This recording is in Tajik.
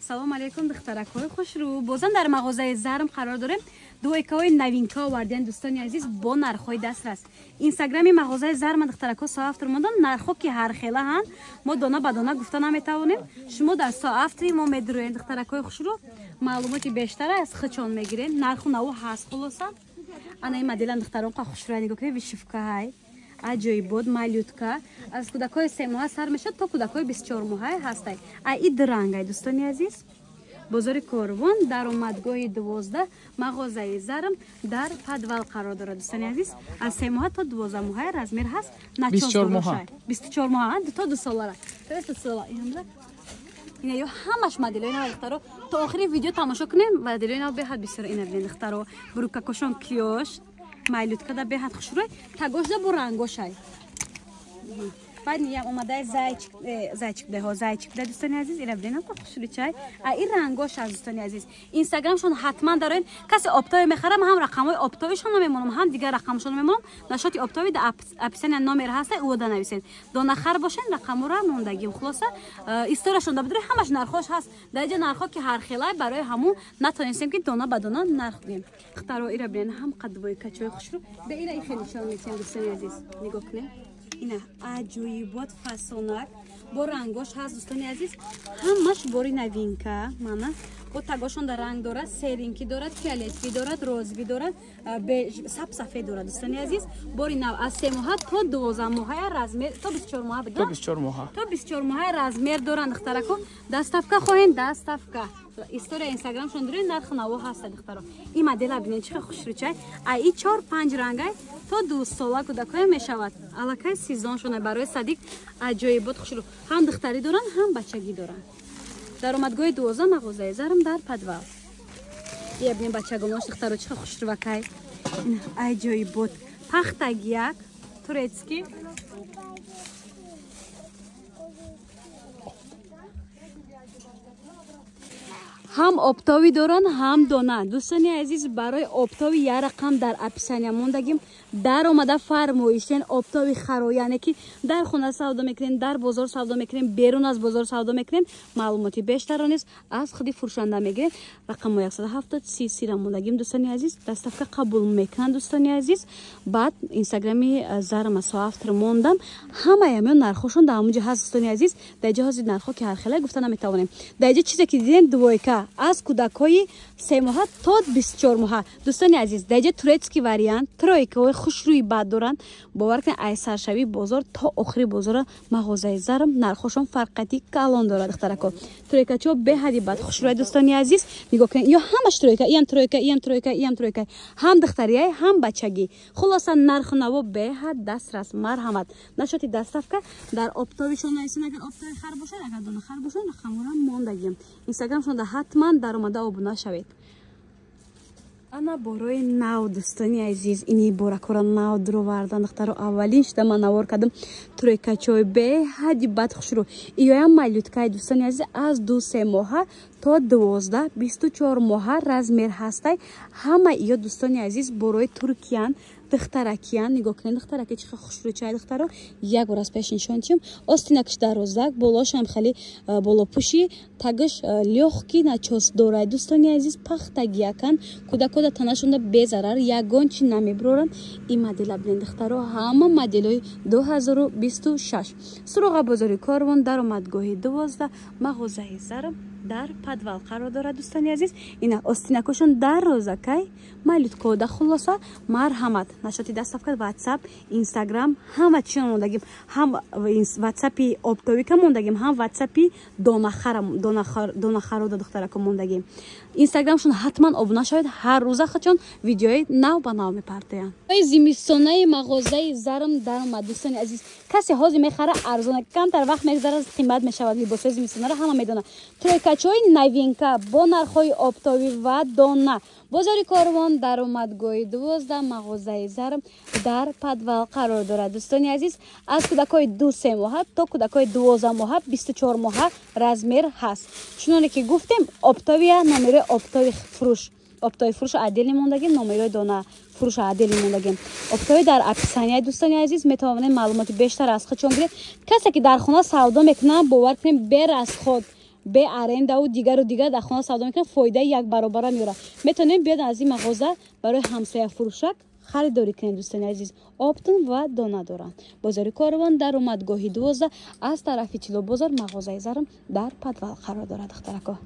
Салом алейкум, духтаракҳои хушрӯ. Бозам дар мағозаи Зарм қарор дорем. Дуойкаҳои новинка овардем, дӯстони азиз, бо нархҳои дастрас. Инстаграми мағозаи Зарм духтаракҳо соафтр мондан, нархҳо ки ҳар хела ҳанд, мо дона ба дона гуфта наметавонем. Шумо дар соафтри мо медурӯед, духтаракҳои хушрӯ, маълумоти бештара аз худшон мегирем. Нарху наву ҳаст хулоса. Ана ин моделан духтарон қа хушрӯя нигоҳ кунед, вишивка ҳай. Аҷоибот малютка аз кӯдакҳои 3 моҳа сар мешавад то кӯдакҳои 24 моҳа ҳастай. А и дурангай, дӯстони азиз. Бозори Корвон, даромадгоҳи 12, мағозаи Зарм дар подвал қарор дорад, дӯстони азиз. Аз 3 моҳа то 12 моҳа размер ҳаст, на 24 моҳа. 24 моҳа то 2 солара. То 2 сола. Ина ё ҳамаш моделҳои нав, духтаро. То охири видео тамошо кунем, моделҳои нав беҳад бисёр. Ина бинед, духтаро, брукакошон киёш малютка да беҳад хушрӯй, тагошда бо рангошай. Баъд ниям омадаи зайчик, зайчик деҳо, зайчик да, дӯстони азиз, ира бинед ка хушрӯй чай. А ин рангош аст, дӯстони азиз. Инстаграмшон ҳатман дароед. Касе оптовӣ мехарам, ҳам рақамҳои оптовишонро мемонам, ҳам дигар рақамшонро мемонам. Нашоти оптовӣ да описания номер ҳаста, ӯ нависед. Донахар бошен, рақамҳоро мондагим. Хулоса, историяшон да бидоред, ҳамаш нархош ҳаст. Дар инҷа нархҳо ки ҳар хелай, барои ҳамун натонистем ки дона ба дона нарх гӯем. Духтаро, ира бинед, ҳам қадвои качои хушрӯ. Ба ира и хеле нишон метиҳем, дӯстони азиз. Нигоҳ кунед. Ина аҷоибот фасонак бо рангош ҳаст, дӯстони азиз. Ҳамаш бори новинка. Мана бо тагошон да ранг дорад, серинки дорад, фиолетовый дорад, розовый дорад, саб сафед дорад, дӯстони азиз. Бори нав аз 3 моҳа то 12 моҳа размер, то 24 моҳа То 24 моҳа. То 24 моҳа размер доранд, духтарако. Доставка хоҳем, доставка. История инстаграмшон доред, нарху наво ҳаста, духтаро. Ин модела бинед, чӣ хушрӯчай. А и 4-5 рангай то 2 сола кӯдакҳое мешавад. Аллакай сезоншона барои садик аҷоибот хушрӯ. Ҳам духтарӣ доранд, ҳам бачагӣ доранд. Даромадгоҳи 12, мағозаи Зарм дар подвал. Ия бинед, бачагонош, духтаро, чӣ хушрӯвакай. Аҷоибот. Пахтагияк, турецкий. Ҳам оптовӣ доранд, ҳам дона. Дӯстони азиз, барои оптовӣ як рақам дар описания мондагим. Дар омада фармоиштен оптовӣ харо, яъне ки дар хона савдо мекунем, дар бозор савдо мекунем, берун аз бозор савдо мекунем. Маълумоти бештарро низ аз худи фурӯшанда мегирем. Рақамҳои 170 30 30 мондагим, дӯстони азиз. Доставка қабул мекунанд, дӯстони азиз. Баъд инстаграми Зарма соафтр мондам. Ҳамаи ҳамён нархҳошон дар ҳамонҷо ҳаст, дӯстони азиз. Дар ҷо ҳозир нархҳо ки ҳар хела гуфта наметавонем. Дар ҷо чизе ки дидем, двойка аз кӯдакҳои 3 моҳа то 24 моҳа. Дӯстони азиз, дар ҷо турецкий вариант, тройкаҳои хушрӯи бад доранд. Бовар кунед, ай саршавии бозор то охири бозора мағозаи Зарм нархҳошон фарқияти калон дорад, духтарако. Тройкачиҳо беҳади бад хушрӯя, дӯстони азиз. Нигоҳ кунед, ё ҳамаш тройка, иам тройка, иам тройка, иам тройка. Ҳам духтарияй, ҳам бачагӣ. Хулоса, нарху наво беҳад дастрас. Марҳамат. Нашоти доставка дар оптовишон нависен, агар оптови хар бошад, агар дона хар бошад, рақамҳоро мондагим. Инстаграмшон да ҳатман даромада обуна шавед. Ана борои нав, дӯстони азиз, ини боракҳоро нав дуровардан, духтаро. Аввалин шуда ман навор кардам. Тройкачои беҳади бад хушрӯ. Иёям малюткаи, дӯстони азиз, аз 2-3 моҳа то 12 24 моҳа размер ҳастай. Ҳама иё, дӯстони азиз, борои туркиян, духтаракиян. Нигоҳ кунед, духтараки чӣ хушрӯчай, духтаро. Як бор аз пеш нишон тиём. Остинакш дарозак, болошам хеле болопӯши, тагаш лёгкий начёс дорад, дӯстони азиз. Пахтагиякан, кӯдакҳо да танашонда безарар, ягон чи намебуроранд. Ин модела бинед, духтаро, ҳама моделҳои 2026. Суроға бозори Корвон, даромадгоҳи 12, мағозаи Зарм дар подвал қарор дорад, дӯстони азиз. Ина остинакошон дар розакай, малюткода. Хулоса, марҳамат, нашоти доставка, ватсап, инстаграм, ҳама чиро мондагим. Ҳам ватсапи оптовика мондагим, ҳам ватсапи донахарода, духтарако, мондагим. Инстаграмшон ҳатман обуна шавед, ҳар рӯза худшон видеои нав ба нав мепартоянд. Зимистонаи мағозаи Зарм даромад, дӯстони азиз. Касе ҳозир мехара, арзона, камтар вақт мегзарад, қимат мешавад. Либосҳои зимистонаро ҳама медонад. Тройкачои новинка бо нархҳои оптовӣ ва дона. Бозори Корвон, даромадгоҳи 12, мағозаи Зарм дар подвал қарор дорад, дӯстони азиз. Аз кӯдакҳои 2-3 моҳа то кӯдакҳои 12 моҳа, 24 моҳа размер ҳаст. Чуноне ки гуфтем, оптовия номерои оптови фурӯш, оптови фурӯш отдельно мондагим, номерои дона фурӯш отдельно мондагим. Оптови дар описанияи, дӯстони азиз, метавонед маълумоти бештар аз худшон гиред. Касе ки дар хона савдо мекунад, бовар кунем, берасход. Бе арендаву дигару дигар дар хона савдо мекунад, фоидаи як баробара меорад. Метавонем биёд аз ин мағоза барои ҳамсоя фурӯшак харидорӣ кунед. Дӯстони азиз, оптом ва дона доранд. Бозори Корвон, даромадгоҳи 12, аз тарафи Тилобозор, мағозаи Зарм дар подвал қарор дорад, духтарако.